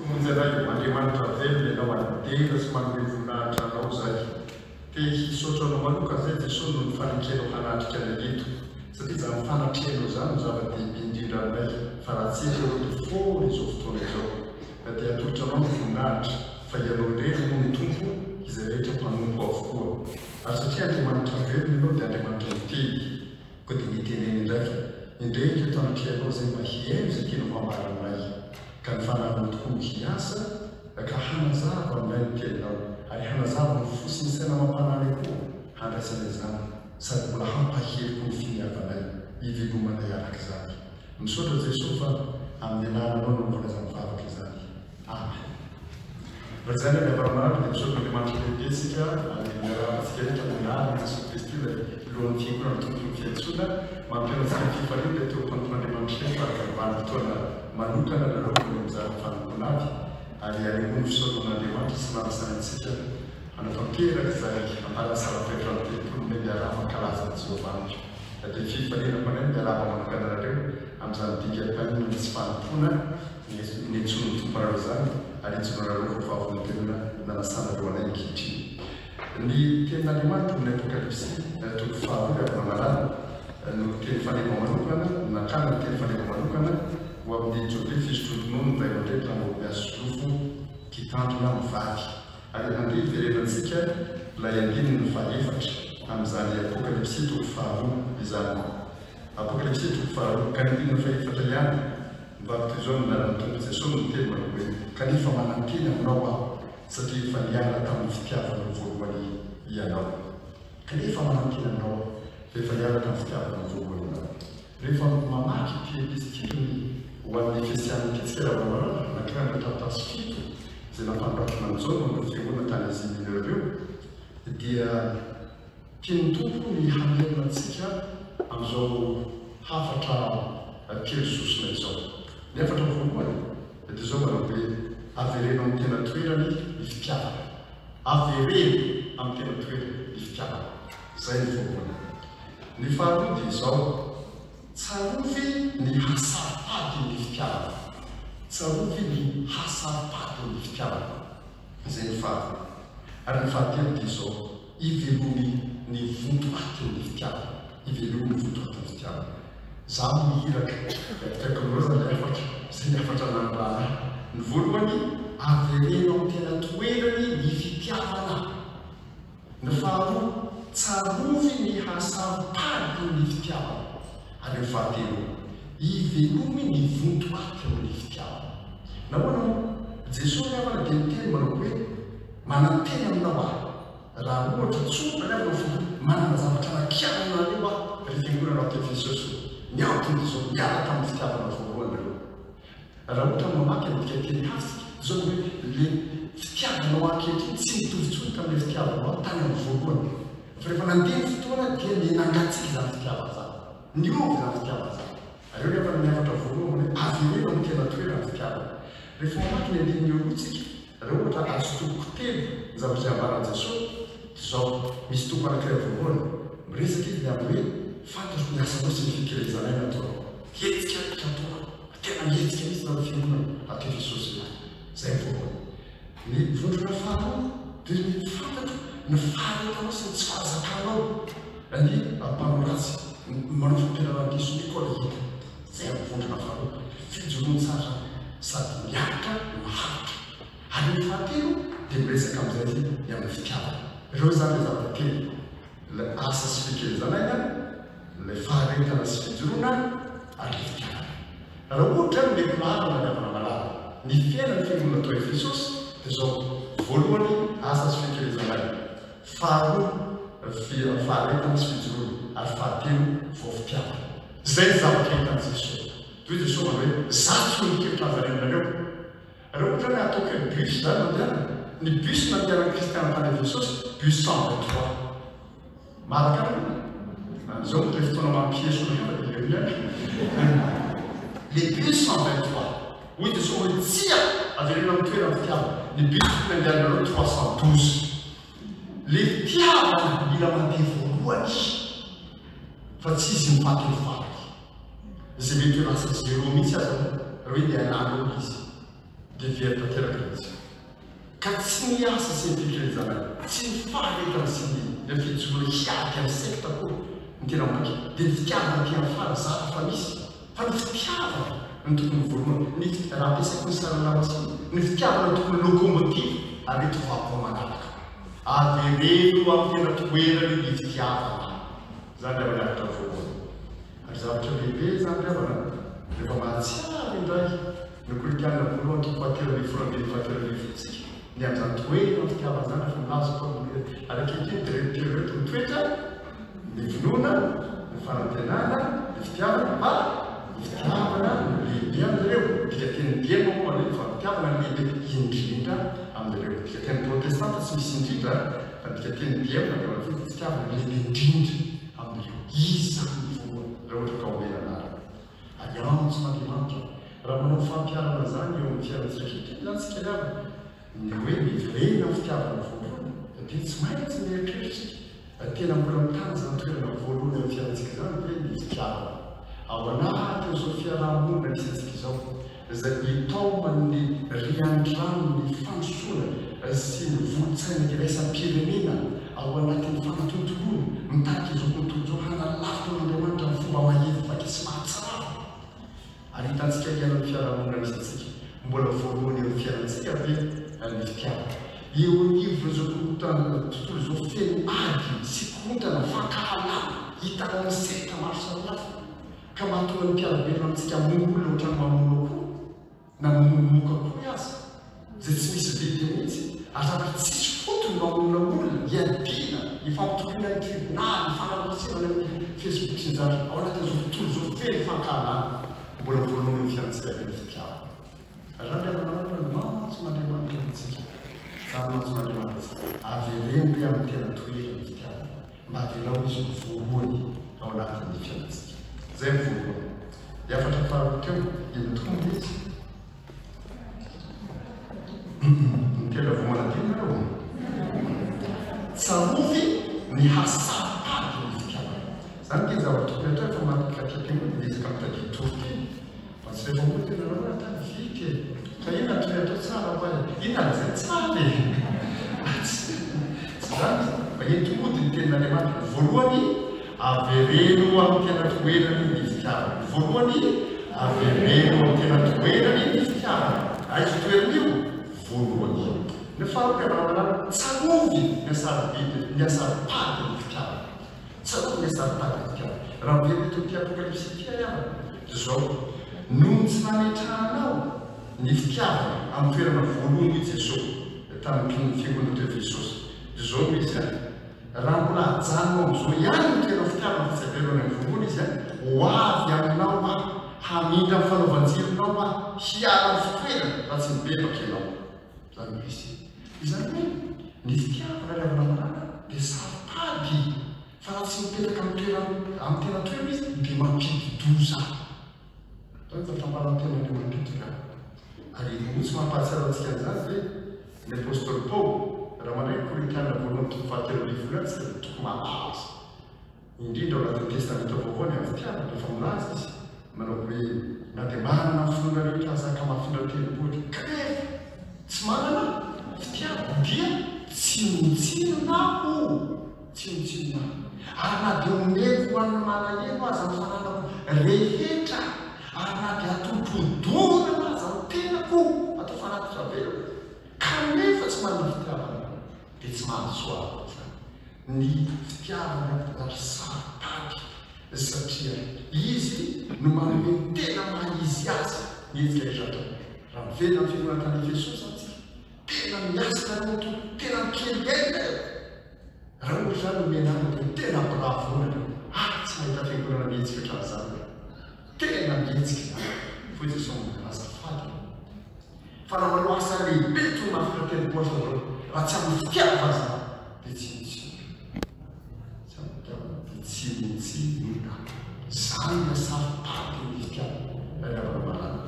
Mpamonjy anay ô, Andriamanitra velona Ianao ary midera sy manome voninahitra Anao izahay. Te hisaotra Anao manokana izahay Jesoa noho ny fanekenao hanatrika anay eto, satria izany fanatrehanao izany no zava-dehibe indrindra aminay, fa raha tsy eto Ianao dia foana izao fotoana izao. Na dia atolotra Anao ny voninahitra, fa Ianao irery moa no Tompo, izay rehetra mpanompo avokoa. Ary satria Andriamanitra velona Ianao dia Andriamanitra miteny. Koa dia niteneno indray fa, Indrehiko eto anatrehanao izay mba hihaino izay tianao hambara aminay, ka ny Fanahinao tokoa no hiasa, ka hanazava aminay ny teninao, ary hanazava ny fo sy ny saina amam-panahinay koa handraisana izany, sady mbola hampahery koa ny finiavanay hivelomanay araka izany. Misaotra Jesoa fa amin'ny anaranao no anaovana izany vavaka izany. Amen. Raha izany ry havana malala dia misaotra Andriamanitra lehibe isika ary miarahaba antsika rehetra amin'ny anaran'i Jesoa Kristy ilay Lohan'ny Fiangonana Tompon'ny Fiantsoana mampihaona antsika amin'ny fifaliana ilay teo mpanompon'Andriamanitra iray fa araka ny vanim-potoana manokana lalaovina eo mizara ny fanompoana avy ary anehoany fisaorana an'Andriamanitra sy manasany antsika hanatanteraka izay ambaran'ny saram-pefitra ny telopolo mey miaraha mankalaza an'i Jehovah amiko. Dia fifaliana ho anay ny miarahaba manokana anareo amin'izany dingam-painina ny tsy fanompoana Niantsoan'ny Tompo anareo izany ary ijoroanareo ho vavolombelona nanasanareo anay ankehitriny. Ny Tenin'Andriamanitra ao amin'ny Apokalypsy, toko faharoa ry havana malala, no teny faneva manokana, nakana ny teny faneva manokana ho amin'ny Jobily fisotroan-dronono ny ray aman-dreny raha mahombiazo solofo mpitandrina mivady. Ary andeha hiverenantsika ilay andininy fahefatra amin'izany Apokalypsy toko faharoa izany. Apokalypsy toko faharoa, ka ny andininy fahefatra ihany. Mivavy toy izao ny anaran'ny Tompo Jesoa no miteny manao hoe, Kanefa manantena aminao aho, satria efa niala tamin'ny fitiavanao voalohany ianao. Kanefa manantena aminao aho, fa efa niala tamin'ny fitiavanao voalohany ianao. Rehefa mamaky ity epistily ho an'ny Efesiana ity tsika raha anankiray amin'ireo taratasy fito izay nampanoratana an'i Jaona ho an'ireo fiangonana tany Asie Mineure ireo, dia Tian'ny Tompo ny hamerina antsika amin'izao hafatra telo sosona izao. Ny hafatra voalohany dia izao manao hoe, Avereno amin'ny tena toerany ny fitiavana. Avereno amin'ny tena toerany ny fitiavana. Izay ny voalohany. Ny faharoa dia izao, Tsarovy ny hasaro-padin'ny fitiavana. Tsarovy ny hasaro-padin'ny fitiavana. Izay ny faharoa. Ary ny fahatelo dia izao, ivelomy ny vontoatin'ny fitiavana. Ivelomy ny vontoatin'ny fitiavana. Izaho no iraka. Dia ampitaiko aminareo izany ilay hafatra. Izay ny hafatra nanirahana ahy. Ny voalohany, avereno amin'ny tena toerany ny fitiavana. Ny faharoa, tsarovy ny hasaro-pady ny fitiavana. Ary ny fahatelo, ivelomy ny vontoatin'ny fitiavana. Nahoana moa? Jesoa ry havana dia niteny manao hoe, Manantena aminao aho. Raha ohatra tsotra ry havana fa manana zavatra anakianana anareo aho, ry fiangonana ao Efesosy ô. Ny antony dia izao, niala tamin'ny fitiavana voalohany nareo. Raha ohatra mamaky ny dikanteny hafa isika, izao no hoe, le fitiavanao ankehitriny tsy mitovy intsony tamin'ilay fitiavanao ahy tany amin'ny voalohany. Fa rehefa nandeha ny fotoana dia niha-nangatsiaka izany fitiavana izany. Niova izany fitiavana izany. Ary eo nefa ny hafatra voalohany hoe avereno amin'ny tena toerany ny fitiavana. Rehefa mamaky ny andininy eo aloha isika, raha ohatra azo toko telo ny zavatra izay ambaran'i Jesoa, dia izao, misy toko anankiray voalohany, miresaka izy ny amin'ny hoe, fantatro ny asanao sy ny fikelezanay nataonao. Hetsika rehetra ataonao. Tena mihetsika mihitsy nareo fiangonana ato Efesosy io. Zay ny voalohany. Ny vondrona faharoa dia ny fantatro ny faharetanao sy ny tsy fahazakanao ny mpanao ratsy, ny manao fampianaran-diso Nikolaita. Zay ny vondrona faharoa. Fijoroany tsara zany sady miaritra no maharitra. Ary ny fahatelo dia miresaka amin'izay izy ny amin'ny fitiavana. Ireo izany ilay zavatra telo. Ilay asa sy fikelezana aina, ilay faharetana sy fijoroana ary ilay fitiavana. Raha ohatra ny mety lalana ny havana malala, ny fiainan'ny fiangonana tao Efesosy dia izao, voalohany asa sy fikelezana aina, faharoa faharetana sy fijoroana ary fahatelo vao fitiavana. Izay ny zavatra hitan'i Jesoa. Toy Jesoa manao hoe, Izaho tsy olon-kevitra aza reninareo. Raha ohatra hoe ataoko hoe bus izany no andehanana, ny bus nandehanan'ny kristiana tany Efesosy, bus 123. Maharaka any aloha? Izao moa dia fotoana mampiesona hafa dia eo ihany. Le bus 123. Hoy Jesoa hoe tsia, avereno amin'ny toerany fitiavana. Ny bus tokony andehananareo 312. Le fitiavana mila mandeha voalohany fa tsy izy no fahatelo farany. Izay mety ho lasa zéro mihitsy aza moa raha hoe nialanao izy. Dia very tanteraka ilay izy. Ka tsy ny asa sy ny fikelezana, tsy ny faharetana sy ny fijoroana hiady amin'ny sekta akory no tena maika, dia ny fitiavana aty amin'ny farany zara fa misy, fa ny fitiavana no tokony ho voalohany, ny raha ampiasaiko ny sarin'i Lamasina, ny fitiavana no tokony locomotive ary eto vaovao manaraka. Avereno amin'ny tena toerany ny fitiavana. Izany ry havana hafatra voalohany. Ary zavatra lehibe izany ry havana, rehefa mahatsiaro indray ny Korintiana voalohany toko fahatelo ambin'ny folo andininy fahatelo ambin'ny folo isika, ny amin'izany toetra fitiavana izany rehefa milaza Paoly hoe, ary ankehitriny dia ireto telo ireto ny toetra, ny finoana, ny fanantenana, ny fitiavana, fa ny fitiavana no lehibe amin'ireo. Dikateny diem moa aloha fa fitiavana no lehibe indrindra amin'ireo. Dikateny protestanta tsy misy indrindra fa dikateny diem dia manao hoe fitiavana no lehibe indrindra amin'ireo. Izy izany no voalohany raha ohatra ka omena anarana. Ary antson'Andriamanitra. Raha manao fampiharana izany eo amin'ny fiainantsika ankehitriny izany isika ry havana, ny hoe miverena amin'ny fitiavana voalohany dia tsy maintsy mieritreritra isika fa tena mbola mitana izany toerana voalohany amin'ny fiainantsika izany ve ny fitiavana. Ao anatin'izao fiaraha-monina misy antsika izao, izay itaoman'ny rian-dranon'ny fandrosoana sy ny volon-tsaina iraisam-pirenena ao anatin'ny fanatontoloana, mitarika izao tontolo izao hanalavitra an'Andriamanitra amin'ny fomba mahery vaika sy mahatsiravina. Ary hitantsika iainan'ny fiarahamonina misy antsika. Mbola voalohany eo amin'ny fiainantsika ve ny fitiavana? Eo anivon'izao tontolo izao feno ady sy korontana, fankahalana, hita ao amin'ny sehatra maro samihafa, ka mahatonga ny mpiara-belona amintsika hamono olona ohatran'ny mamono akoho na mamono moka akory aza, izay tsy misy vidiny mihitsy, ary zavatra tsisy fotony mamonoana olona, hiadiana, hifampitoriana any tribonaly, hifanararatsiana any amin'ny facebook sy ny zavatra, ao anatin'izao tontolo izao feno fankahalana, mbola voalohany amin'ny fiainantsika ve ny fitiavana? Raha ny Andriamanitra no mantson'Andriamanitra antsika, izany no antson'Andriamanitra antsika, avereno re amin'ny tena toerany ny fitiavana. Mba avelao izy ho voalohany ao anatin'ny fiainantsika. Izay no voalohany. Ny hafatra faharoa teo, inona tokoa moa ilay izy? Ny tena vao manadino nareo? Tsarovy ny hasaro-pady ny fitiavana. Izany ity zavatra tokony hatao efa maty aty am-piangonana dia miezaka mitadidy toriteny. Fa tsy rehefa mody ianareo hoe atao vita e! Ka inona no tokony atao tsara ho'a e? Inona lazainy tsara e? Tsy izany izy fa ento mody ny tenin'Andriamanitra. Ny voalohany, avereno amin'ny tena toerany ny fitiavana. Ny voalohany, avereno amin'ny tena toerany ny fitiavana. Aiza io toerana io? Voalohany. Ny faharoa, ry havana malala, tsarovy ny hasarobidy, ny hasaropadin'ny fitiavana. Tsarovy ny saro-pady fitiavana. Raha miverina eto amin'ity Apokalypsy ity ary havana, dia izao, Noho ny tsy nametrahanao ny fitiavana amin'ny toerana voalohany hoy Jesoa tamin'ny fiangonana teo Efesosy, dia izao no izy an, raha mbola ajanonao amin'izao ihany ny toeran'ny fitiavana fa tsy averina any amin'ny voalohany izy an, ho avy aminao aho, hamindra ny fanaovan-jironao aho, hiala amin'ny fitoerany raha tsy mibebaka ianao. Izany no izy. Izany hoe ny fitiavana ry havana malala dia saro-pady fa raha tsy mipetraka amin'ny toerany amin'ny tena toerany izy dia mampidi-doza. Izany zavatra ambaran'ny tenin'Andriamanitra eto izany. Ary moa tsy mampahatsiaro antsika an'izany ve ny apostoly Paoly raha mandray ny Korintiana voalohany toko fahatelo ambin'ny folo ihany isika dia toko malaza. Indrindra ao anatin'ny Testamenta Vaovao ny amin'ny fitiavana, rehefa milaza izy, manao hoe, Na dia manana ny finoana rehetra aza ka mahafindra tendrombohitra, kanefa tsy manana fitiavana, dia tsinontsinona aho, tsinontsinona aho. Ary na dia omeko ho an'ny malahelo aza ny fananako rehetra, ary na dia atolotro ho dorana aza ny tenako atao fanatitra velona, kanefa tsy manana fitiavana, dia tsy mahasoa ahy izany. Ny fitiavana ary saro-pady satria izy no manome ny tena maha izy azy ny hetsika rehetra ataony. Raha miverina amin'ny fiangonana tany Efesosy izany isika, tena miasa nareo ny Tompo, tena mikely aina nareo. Raha ohatra izany omena ahy dia tena bravo nareo. Ah, tsy mahita fiangonana mihetsika ohatran'izany nareo. Tena mihetsika izany. Hoy Jesoa, azafady. Fa raha manao asa lehibe toy ny mahafinaritra telopolo asa nareo, raha tsy amin'ny fitiavana izany, dia tsinontsinona. Tsy amin'ny fitiavana, dia tsinontsinona. Izany ilay saro-pady ny fitiavana, ry havana malala.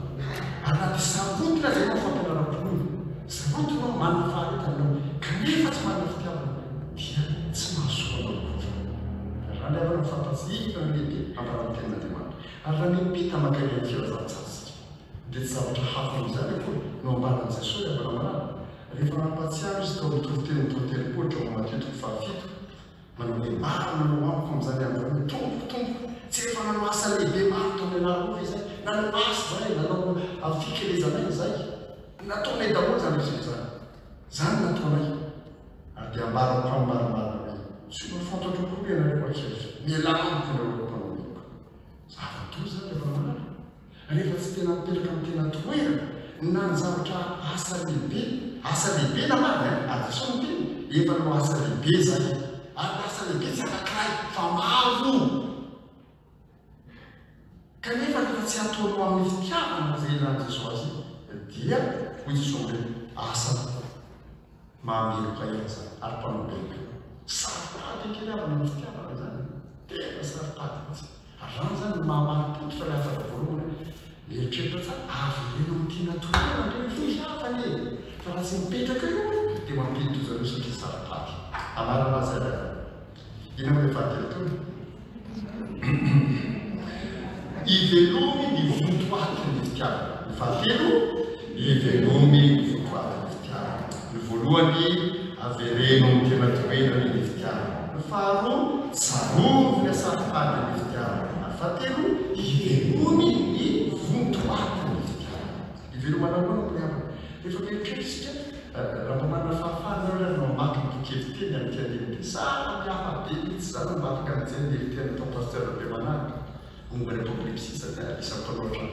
Ary na dia sarotiny aza ianao amin'ny fampianaram-pinoana, sarotiny ianao, manana faharetana ianao, kanefa tsy manana fitiavana, dia tsy mahasoa anao akory. Ary raha ny havana mifankatsihina no lehibe, ambaran'ny Tenin'Andriamanitra. Ary raha miampita mankany amin'ny filazantsara isika. Dia tsy zavatra hafa noho izany akory no ambaran'i Jesoa ry havana malala. Rehefa nampahatsiaro Izy tao amin'ny toriteny tao an-tendrombohitra ao amin'ny Matio toko fahafito, manao hoe, Maro no hanao amiko amin'izany andro izany hoe, Tompoko, Tompoko, tsy efa nanao asa lehibe maro tamin'ny anaranao ve izahay? Nanao asa izahay, nanao fikelezana aina izahay. Nataonay daholo izany rehetra izany. Izany no nataonay. Ary dia ambarako amin'ny marimarina hoe, Tsy mba fantatro akory ianareo hatreto. Mialà amiko ianareo mpanao meloka. Zava-doza izany rehefa marary. Rehefa tsy tena mipetraka amin'ny tena toerana na ny zavatra asa lehibe, asa lehibe na marina eh, ary Jesoa niteny, efa nanao asa lehibe izahay, ary ny asa lehibe tsy anankiray fa maro. Kanefa rehefa tsy ataonao amin'ny fitiavana izay ilan'i Jesoa azy dia hoy Jesoa hoe asa mahameloka ihany izany ary mpanao meloka. Saro-pady ange ry havana ny fitiavana izany e, tena saro-pady mihitsy. Ary izany izany no maha-marim-pototra ilay hafatra voalohany hoe mieritreritra tsara, avereno amin'ny tena toerana indray ny fitiavana e! Fa raha tsy mipetraka eo dia mampidi-doza anao satria saro-pady. Anarana azy ary avy eo. Inona moa ilay fahatelo teo? Ivelomy ny vontoatin'ny fitiavana. Ny fahatelo, ivelomy ny vontoatin'ny fitiavana. Ny voalohany, avereno amin'ny tena toerany ny fitiavana. Ny faharoa, tsarovy ny hasaropadin'ny fitiavana. Ary fahatelo, ivelomy ny vontoatin'ny fitiavana. Ivelomana ahoana moa ry havana? Rehefa mieritreritra isika, raha mba manana fahafahana ianao ry havana mamaky ny boky Hevi-teny amin'ity andininy ity, samy hafa be mihitsy izany no mba afaka mijery ny hevi-teny nataon'i Pasteur Rabemanahaka momba ny Apokalypsy satria anisan'ny mpanoratra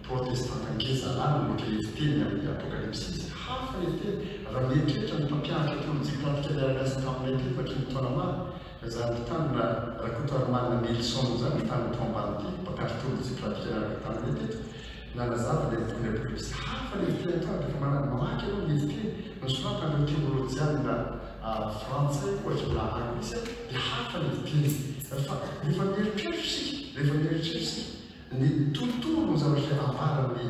protestanta ngeza lahy namoaka hevi-teny amin'ny Apokalypsy izy. Hafa ny hevi-teny. Raha mieritreritra ny mpampianatra teolojia pratika niara-niasa taminay teto hatrany taona maro, izany mpitandrina Rakotoarimanana Nelson izany, mpitandrina tao Ambanidia, mpampianatra teolojia pratika niaraka taminay teto, Nanazava ilay bokin'ny Apokalypsy hafa ny hevi-teny atao rehefa manana mamaky ianao ny hevi-teny nosoratan'ireo teolojianina frantsay ohatra na anglisy dia hafa ny hevi-teny fa rehefa mieritreritra isika rehefa mieritreritra isika ny tontolo ny zavatra izay ambaran'i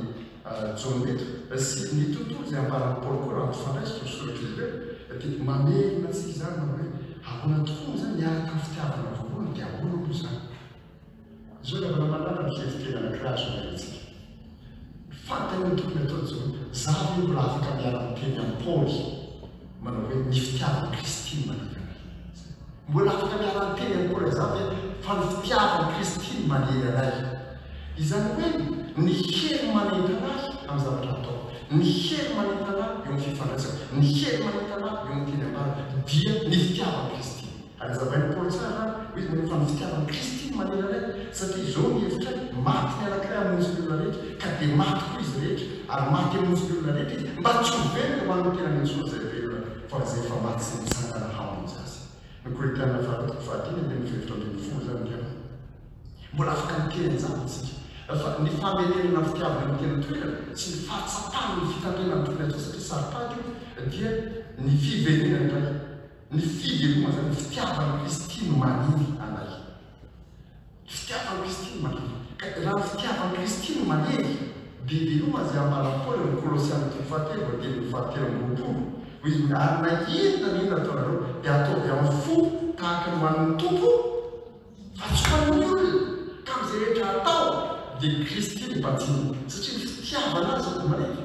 Jaona eto sy ny tontolo izay ambaran'i Paoly koa raha ampifandraisiko ny soratr'izy ireo dia mamerina antsika izany manao hoe ahoana tokoa moa izany niala tamin'ny fitiavana voalohany dia ahoana moa izany Izao ny havana malala ny hevi-tena anankiray azo omena-tsika. Fantany ny tokony atao dia izao, Za ve mbola afaka miara-miteny amin'i Paoly manao hoe ny fitiavan'i Kristy no manery anay? Zay. Mbola afaka miara-miteny amin'i Paoly za ve fa ny fitiavan'i Kristy no manery anay? Izany hoe ny hery manentana ahy amin'ny zavatra ataoko, ny hery manentana ahy eo amin'ny fifandraisako, ny hery manentana ahy eo amin'ny teny ambarako dia ny fitiavan'i Kristy. Ary hazavain'i Paoly tsara izany, hoy izy, manao fa ny fitiavan'i Kristy no manery anay, satria izao ny hevitray, maty ny anankiray hamonjy ny olona rehetra, ka dia maty koa izy rehetra, ary maty hamonjy ny olona rehetra izy, mba tsy ho velona ho an'ny tenany intsony izay velona, fa izay efa maty sy nitsangana hamonjy azy. Ny Korintiana faharoa toko fahadimy andininy faha-14 izany angamba. Mbola afaka miteny an'izany isika, fa ny famerenana ny fitiavana eo amin'ny tena toerana sy ny fahatsapana ny fitandremana ny tokony hatao satria saro-pady io, dia ny fiverenana indray. Ny fivelomana izany, ny fitiavan'i Kristy no manery anay. Ny fitiavan'i Kristy no manery. Ka raha ny fitiavan'i Kristy no manery, dia veloma izay ambaran'i Paoly ao amin'ny Kolosiana toko fahatelo andininy fahatelo amby roapolo. Hoy izy hoe, Ary na inona na inona ataonareo, dia ataovy amin'ny fo tahaka ny ho an'ny Tompo, fa tsy ho an'ny olona. Ka amin'izay rehetra atao, dia Kristy no banjinina, satria ny fitiavana Azy no manery.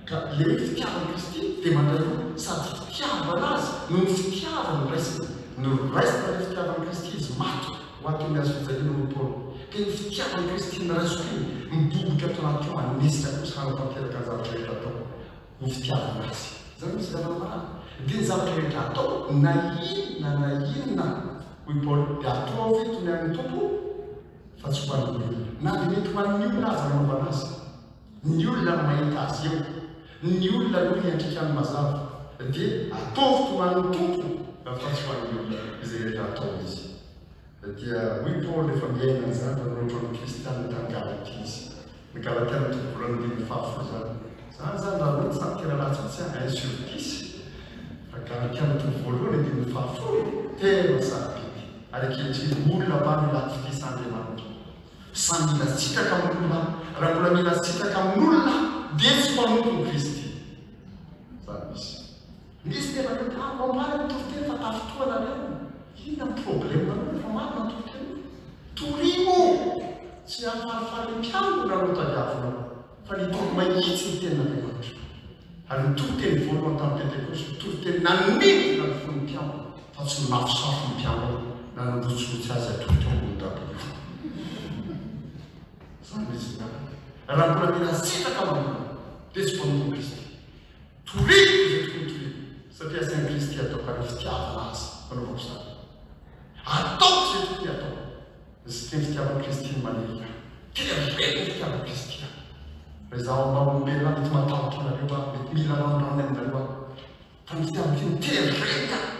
Ka ilay hoe fitiavan'i Kristy dia mandray roa, sady fitiavana Azy noho ny fitiavany noraisiny. Noraisina ilay fitiavan'i Kristy izy maty ho ato amin'ny hazo fijaliana hoy Paoly. Ka iny fitiavan'i Kristy noraisiko iny, miboboka ato anaty ao, hanesika ahy kosa hanatanteraka ny zavatra rehetra ataoko ho fitiavana Azy. Izany misy zava-marina. Dia ny zavatra rehetra atao, na inona na inona, hoy Paoly, dia ataovy toy ny an'ny Tompo fa tsy ho an'ny olona. Na dia mety ho an'ny olona aza ny anaovana azy. Ny olona no mahita azy eo, ny olona no hiantrikany mazava, dia ataovy toa an'ny Tompo fa tsy ho an'ny olona izay rehetra atao izy. Dia hoy Paoly rehefa miaina an'izany nanoratra amin'ny kristiana tany Galatia izy. Ny Galatiana toko voalohany andininy fahafolo izany. Izany izany raha mety samy tena ratsy mihitsy an, un sur dix. Fa Galatiana toko voalohany andininy fahafolo, tena sarobidy. Ary ankehitriny olona mba mila fitisan'Andriamanitra. Samy mila sitraka amin'olona, raha mbola mila sitraka amin'olona dia tsy mpanompon'i Kristy. Zany misy. Misy tena mety ah ambany ny toriteny fa tafintohana ny aminy. Inona ny problème nareo rehefa marina ny toriteny? Torio! Tsy ny hahafalifaly ny mpiangona no tadiavinao. Fa nitory mahitsy ny tenin'Andriamanitra. Ary ny toriteny voalohany tamin'ny Pentekosty, toriteny nanidina ny fon'ny mpiambina, fa tsy nonafosafo ny mpiambina na nandrotsirotsy azy hatory teo ambony dabilio. Izany mihitsy angamba. Raha mbola mila sitraka manokana, dia tsy mpanompon'i Kristy. Toriko izay tokony toriko, satria asain'i Kristy ataoko ary ny fitiavana Azy no anaovako izany. Ataoko izay tokony hatao. Ny fitiavan'i Kristy no manery ahy. Tereko ny fitiavan'i Kristy ahy. Raha izaho mba olombelona mety matahotra anareo aho, mety mila ranondranony aminareo aho. Fa ny fitiavan'i Kristy no tereny ahy.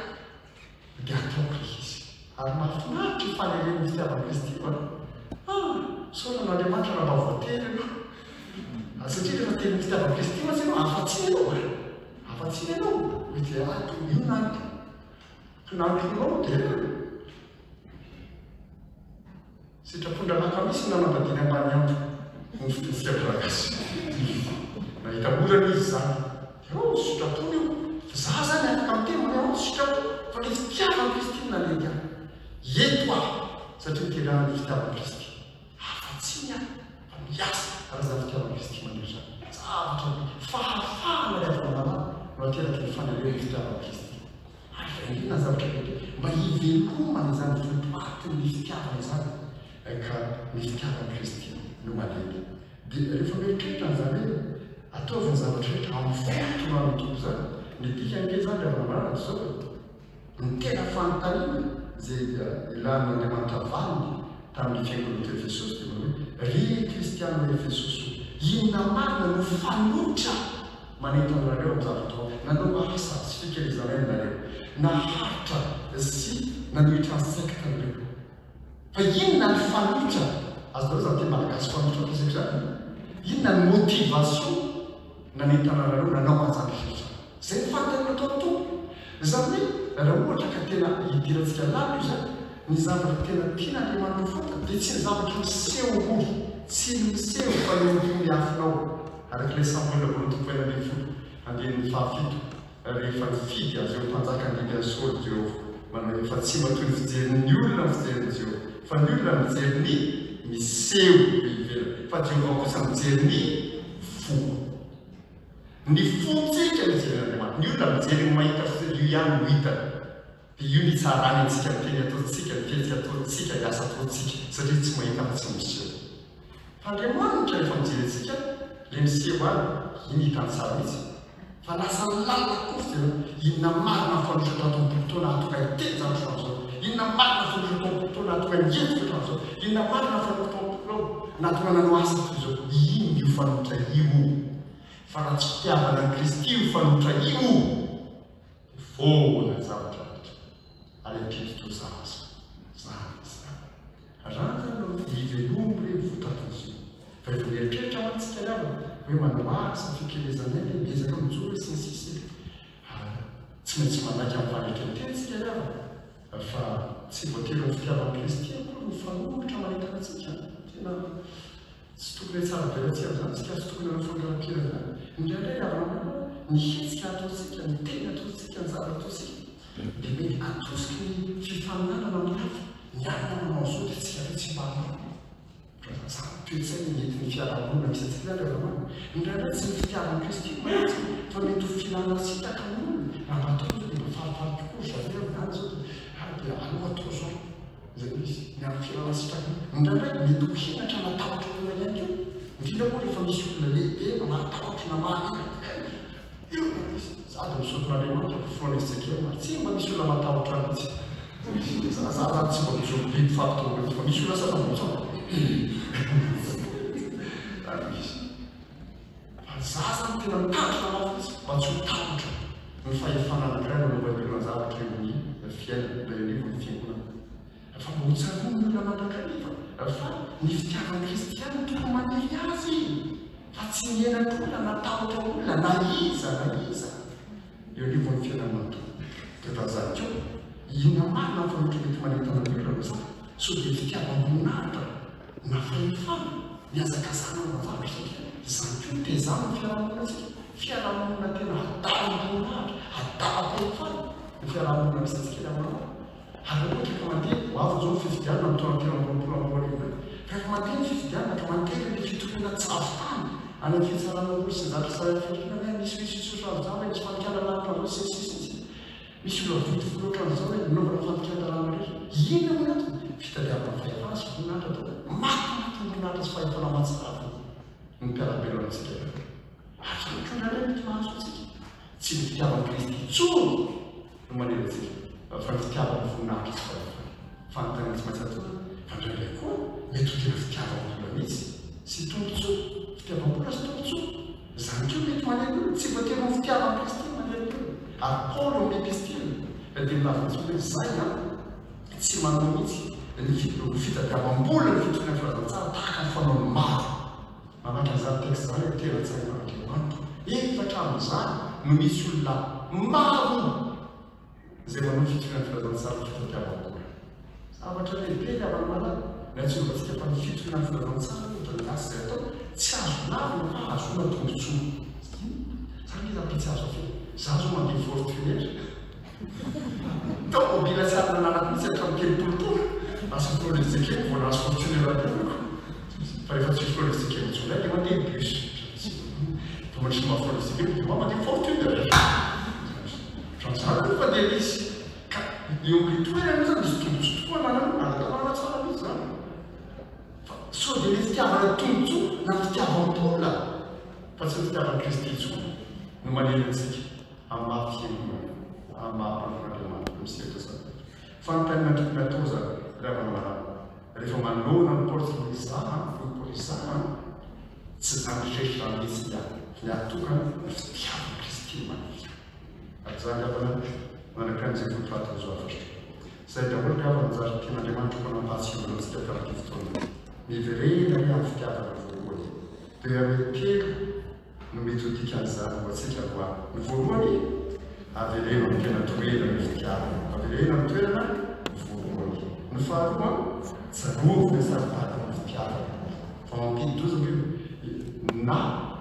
Dia ataoko ilay izy. Ary mahafinaritra io faneren'ny fitiavan'i Kristy io an! Ah! Misaotra an'Andriamanitra raha mba voatery ianao. Satria rehefa terin'ny fitiavan'i Kristy mantsy ianao, afa-tsiny ianao e! Afa-tsiny ianao. Mety ato, inona ny kinantonao dia. Sitrapon-dRalakamisy ny nanambadiany ambaniandro ny fitenin-dRagasy. Nahita orana izy izany. Dia oh, sitrapony io. Fa za zany afaka miteny hoe oh, sitrapo, fa ilay fitiavan'i Kristy no nanendy ahy. Eto aho, satria niterahana ny fitiavan'i Kristy. Afa-tsiny aho, fa miasa raha izany fitiavan'i Kristy manery izany. Zavatra fahafahana ilay avy no ateraky ny fanerena ny fitiavan'i Kristy. Ary indrindra ny zavatra lehibe, mba hivelomana izany votoatin'ny fitiavana izany, ka ny fitiavan'i Kristy no malemy. Dia rehefa mieritreritra an'izany hoe ataovy ny zavatra rehetra amin'ny fo tohan'ny Tompo izany, ny dikany ange izany ry havana malala dia izao e, ny tena fanontaniana izay ilan'Andriamanitra valiny tamin'ny fiangonana teo Efesosy dia manao hoe, Ry kristiana Efesosy o, inona marina no fanoitra Manentana anareo amin'ny zavatra atao. Nanao asa sy fikelezana aina nareo. Naharitra sy nanohitra ny secte nareo. Fa inona ny fanoitra? Azonareo izany teny malagasy fanoitra ampiasaiko izany? Inona ny motivation nanentana anareo nanao an'izany rehetra izany? Izay ny fanontaniana ataon'ny Tompo. Izany hoe raha ohatra ka tena hidirantsika lalina io izany, ny zavatra tena tian'Andriamanitra ho fantatra dia tsy ny zavatra miseho akory, tsy ny miseho fa ny ao am-po miafina ao. Araka ilay Samoela voalohany toko fahenina ambin'ny folo, andininy fahafito, rehefa nifidy azy ho mpanjaka handimby an'i Saoly Jehovah, manao hoe, Fa tsy mba toy ny fijerin'ny olona ny fijerin'i Jehovah, fa ny olona mijery ny miseho eo ivelany, fa Jehovah kosa mijery ny fo. Ny fontsika no jeren'Andriamanitra. Ny olona mijery ny mahita fotsiny, io ihany no hitany. Dia io no itsarany antsika, ny teny ataontsika, ny fihetsika ataontsika, ny asa ataontsika, satria tsy mahita fa tsy miseho. Fa Andriamanitra rehefa mijery antsika, ilay miseho any, iny hitany tsara mihitsy. Fa lasa lalina koa fijerena, inona marina ny fanoitra tato am-polo taona hahatonga hiteny izany ohatran'izao? Inona marina ny fanoitra tao am-polo taona hahatonga hihetsika ohatran'izao? Inona marina ny fanoitra tao am-polo taona nahatonga nanao asa toy izao? Inona io fanoitra io? Fa raha tsy fitiavana an'i Kristy io fanoitra io, dia foana ny zavatra rehetra ary hampidi-doza azy izany izany. Randrana no ivelomy re ny votatin'izy io. Fa efa mieritreritra mantsy isika ry havana hoe manao asa fikelezana aina e, miezaka mijoro e, sy ny sisa e. Ary tsy maintsy manaiky amin'ny fanetren-tena isika ry havana fa tsy voatery ho ny fitiavan'i Kristy akory no fanohitra manentana antsika. Tena Tsy tokony hatsara-velatsihy amin'izany isika, tsy tokony hanao fankaram-pira izany. Indraindray ry havana malala, ny hetsika ataontsika, ny teny ataontsika, ny zavatra ataontsika dia mety atosiky ny fifaninanana amin'ny hafa. Ny alina manao an'izao dia tsika ve tsy mba hanao? Izany toe-tsaina nentin'ny fiarahamonina misy antsika izany ry havana malala. Indraindray tsy ny fitiavan'i Kristy no manetsika fa mety ho filana sitraka amin'ny olona. Raha mba atao izao dia mba falifaly kokoa ry zareo amin'izany izao dia, ary dia aleo atao izao. Izay misy ny amin'ny filana sitraka. Indraindray mety ho henatra na tahotra olona ihany koa, indrindra moa rehefa misy olona lehibe na mahatahotra na mahamenatra. Io no izy. Za dia misaotra an'Andriamanitra fa foana SJKM ary tsy mba misy olona matahotra ahy mihitsy. Za zany tsy mba misy olona biby fampitahorana mihitsy fa misy olona sasany mitsam. Zany izy. Fa za zany tena mitandrina mafy mihitsy mba tsy ho tahotra ny fahefana anankiray nanaovan'ny olona zavatra eo amin'ny fiainana na eo anivon'ny fiangonana. Fa mba ho tsaroan'ny olona mandrakariva fa ny fitiavan'ny kristiana no tokony manery azy fa tsy ny henatr'olona na tahotra olona na iza na iza eo anivon'ny fiainana manontolo. Dia ohatran'izany koa, inona marina ny fanoitra mety manentana ny olona no zany? Sao dia fitiavam-boninahitra na fahefana mihazakazahana manao zavatra satria izany koa no tezana ny fiarahamonina antsika, fiarahamonina tena adalam-boninahitra, adalam-pahefana ny fiarahamonina misy antsika ry havana ô. Ary raha ohatra ka mandeha, ho avy izao ny fifidianana amin'ny taona 2023 io, rehefa mandeha ny fifidianana ka mandeha ilay fitoriana tsy avy tany. Any amin'ny fitsarana roa sy zato sy iray hoe misy misy ohatran'izao hoe misy fandikana lalàna izao sy ny sisa sy ny sisa. Misy olona vonto folo ohatran'izao hoe nanaovana fandikana lalàna rehetra. Inona moa ny antony? Fitadiavana fahefana sy voninahitra atao. Maty anatin'ny voninahitra sy fahefana mahatsiravina ny mpiara-belona amintsika ireo. Ary izany koa indraindray mety mahazo antsika. Tsy ny fitiavan'i Kristy intsony no manery antsika fa ny fitiavana voninahitra sy fahefana. Fanontaniana tsy maintsy atao fa indraindray koa mety ho tena fitiavam-bola mihitsy sy tombontsoa, fitiavam-bola sy tombontsoa. Izany koa mety manery olona, tsy voatery ho ny fitiavan'i Kristy no manery ny olona. Ary Paoly ao amin'ny epistily dia milaza mihitsy hoe izay an, tsy manao mihitsy ny fitadiavam-bola ny fitoriana ny filazantsara tahaka ny fanaon'ny maro. Mamaky an'izany texte izany aho tena tsy haiko Andriamanitra. Efa hatramin'izany no misy olona maro izay manao fitoriana ny filazantsara ny fitadiavam-bola. Zavatra lehibe ry havana malala ny ahatsiarovantsika fa ny fitoriana ny filazantsara ohatra ny asa izay atao tsy azo lavina fa ahazoana tombontsoa. Zany nge zany tsy azo afenina. Za zao mandeha fortuner. Tômôbila tsy ary nananako mihitsy hatramin'ny 30 taona. Lasa filoha lezikeko vao nahazo fortuner ampianako. Fa rehefa tsy filoha lezikeko intsony indray dia mandeha bus. Fa mandritry ny maha filoha lezikeko dia mba mandeha fortuner. Ohatran'izany aloha fa dia misy. Ka eo amin'ilay toerana io izany misy tombontsoa tokoa anananao, ara-dalàna tsara mihitsy izany. Fa sao dia ilay fitiavana tombontsoa na fitiavam-bola fa tsy ny fitiavan'i Kristy intsony no manery antsika amin'ny maha fiangonana, amin'ny maha mpanompon'Andriamanitra miseho izany. Fanontaniana tokony hatao izany ry havana malala, rehefa manoloana ny Paoly sy ny Izaho an, hoy Paoly, Izaho an, tsy izany rehetra izany mihitsy ny ahy, ny ahy tokana ny fitiavan'i Kristy no manafika ahy. Ary izany ry havana, manakaiky an'izay votoatin'izao hafatra izao. Izay daholo ry havana zary tian'Andriamanitra koa nampahatsiahivana antsika tamin'ity fotoana ity. Miverena ry amin'ny fitiavana voalohany. Dia hoe telo no mety ho dikan'izany ho antsika androany. Ny voalohany, avereno amin'ny tena toerana ny fitiavana. Avereno amin'ny toerana voalohany. Ny faharoa, tsarovy ny saropadin'ny fitiavana. Fa mampidi-doza ange io na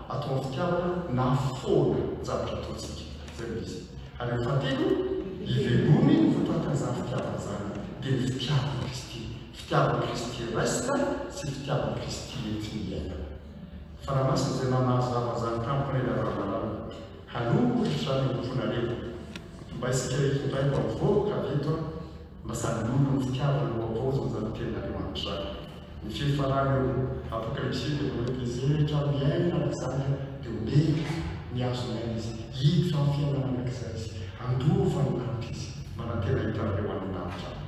atao amin'ny fitiavana na foana ny zavatra ataontsika. Izay no izy. Ary ny fahatelo, ivelomy ny votoatin'izany fitiavana izany, dia ny fitiavan'i Kristy. Fitiavan'i Kristy raisina sy fitiavan'i Kristy enti-miaina. Fanahy Masina izay nanazava izany tamiko anie Ravalala. Hanoritra izany eo am-ponareo. Mba isika rehetra indray mba mivoaka avy eto an, mba sady noho ny fitiavana no havaozina izany tenin'Andriamanitra izany. Ny fiafarana eo Apokalypsy io dia manao hoe izay rehetra miaina araka izany dia omeko ny hazon'aina izy, hiditra amin'ny fiainana mandrakizay izy, handova ny lanitra izy. Manantena hita anareo any an-danitra aho.